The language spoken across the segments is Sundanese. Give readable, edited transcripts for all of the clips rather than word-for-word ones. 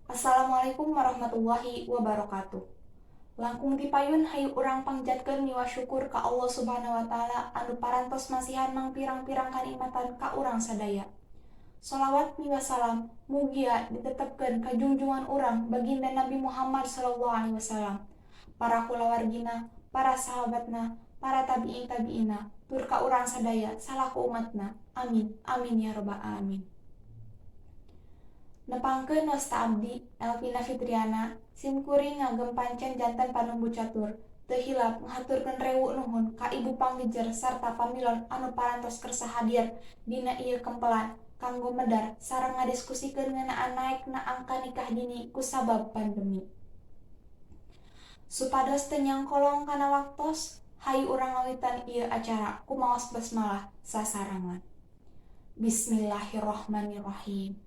Assalamualaikum warahmatullahi wabarakatuh. Langkung ti payun hayu urang pangjatkeun miwa syukur ka Allah Subhanahu wa taala anu parantos masihan mangpirang-pirang kanikmatan ka urang sadaya. Sholawat miwa salam mugia ditetepkeun ka jungjungan urang baginda Nabi Muhammad shallallahu alaihi wasallam, para kulawargina, para sahabatna, para tabi'in tabi'ina, tur ka urang sadaya salaku umatna. Amin amin ya robbal alamin. Nepangkeun wasta abdi, Elvina Fitriana, sim kuring ngagem pancen janten panumbu catur, teu hilap ngahaturkeun rewu nuhun ka ibu panggejer sarta pamilon anu parantos kersa hadir dina ieu kempelan kanggo medar sareng ngadiskusikeun ngeunaan naekna angka nikah dini kusabab pandemi. Supados teu nyangkolong kana waktos, hayu urang ngawitan ieu acara ku maos basmalah sasarengan. Bismillahirrahmanirrahim.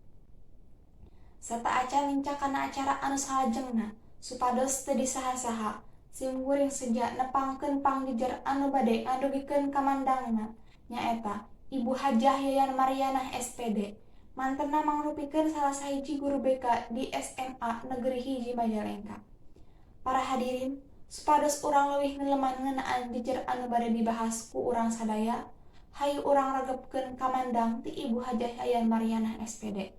Sateuacan lincak kana acara anu salajengna, supados teu disaha-saha, sim kuring seja nepangkeun pangjejer anu bade ngadugikeun kamandangna, nyaeta Ibu Hajah Yayan Maryanah SPD. Mantenna mangrupikeun salah sahiji guru BK di SMA Negeri 1 Majalengka. Para hadirin, supados urang leuwih ngeleman ngeunaan jejer anu bade dibahas ku urang sadaya, hayu urang regepkeun kamandang ti Ibu Hajah Yayan Maryanah SPD.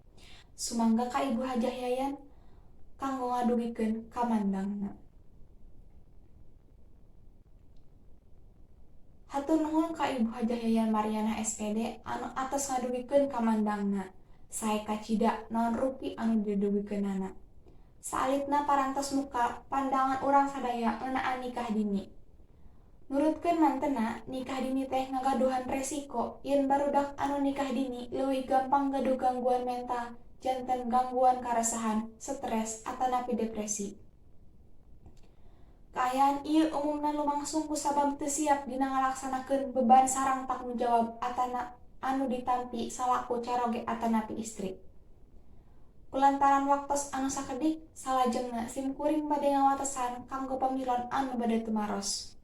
Sumangga ka Ibu Hajah Yayan kanggo ngadugikeun kamandangna. Hatur nuhun ka Ibu Hajah Yayan Maryanah SPD anu atos ngadugikeun kamandangna. Sae kacida naon rupi anu didugikeunana. Saalitna parantos muka pandangan urang sadaya ngeunaan nikah dini. Nurutkeun mantena, nikah dini teh ngagaduhan resiko yen barudak anu nikah dini leuwih gampang gaduh gangguan mental janten gangguan karesahan, stres atanapi depresi. Kaayaan ieu umumna lumangsung kusabab teu siap dina ngalaksanakeun beban sareng tanggung jawab atana anu ditampi salaku caroge atanapi istri. Kulantaran waktos anu sakedik, salajengna sim kuring bade ngawatesan kanggo pamilon anu bade tumaros.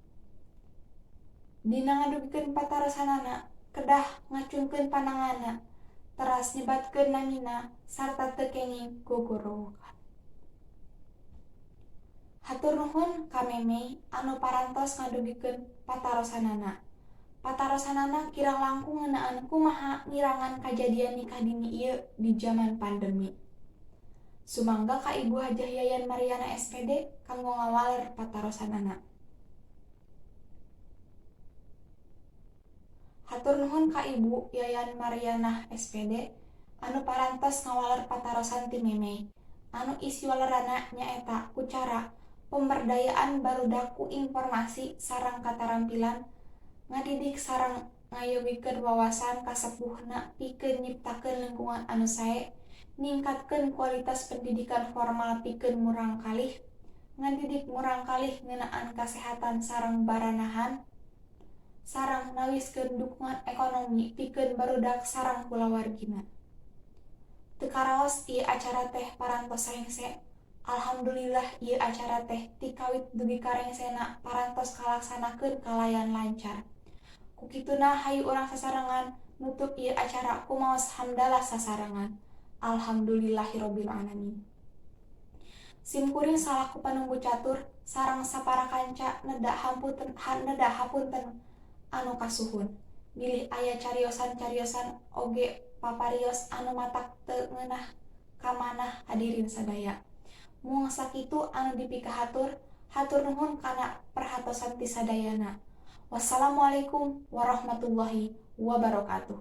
Dina ngadugikeun patarosanana kedah ngacungkeun pandanganna, teras nyebatkeun namina sarta teu kenging gogorowokan. Hatur nuhun ka Memey anu parantos ngadugikeun patarosanana. Patarosanana kirang langkung ngeunaan kumaha ngirangan kajadian nikah dini ieu di jaman pandemi. Sumangga ka Ibu Hajah Yayan Maryanah SPD kanggo ngawaler patarosanana. Hatur nuhun ka Ibu Yayan Maryanah SPD anu parantos ngawaler patarosan ti Memey anu isi waleranna nyaeta ku cara pemberdayaan barudak ku informasi sareng katarampilan, ngadidik sareng ngayogikeun wawasan ka sepuhna pikeun nyiptakeun lingkungan anu sae, ningkatkeun kualitas pendidikan formal pikeun murangkalih, ngadidik murangkalih ngeunaan kasehatan sareng baranahan, sareng nawiskeun dukungan ekonomi pikeun barudak sareng kulawargina. Teu karaos ieu acara teh parantos rengse. Alhamdulillah ieu acara teh ti kawit dugi ka rengsena parantos kalaksanakeun kalayan lancar. Ku kituna hayu urang sasarengan nutup ieu acara ku maos hamdalah sasarengan. Alhamdulillahirabbil alamin. Sim kuring salaku panumbu catur sareng sapara kanca neda hampunten neda hapunten anu kasuhun. Bilih aya cariosan-cariosan oge paparios anu matak teu ngeunah ka manah hadirin sadaya. Mung sakitu anu dipikahatur, hatur nuhun kana perhatosan ti sadayana. Wassalamualaikum warahmatullahi wabarakatuh.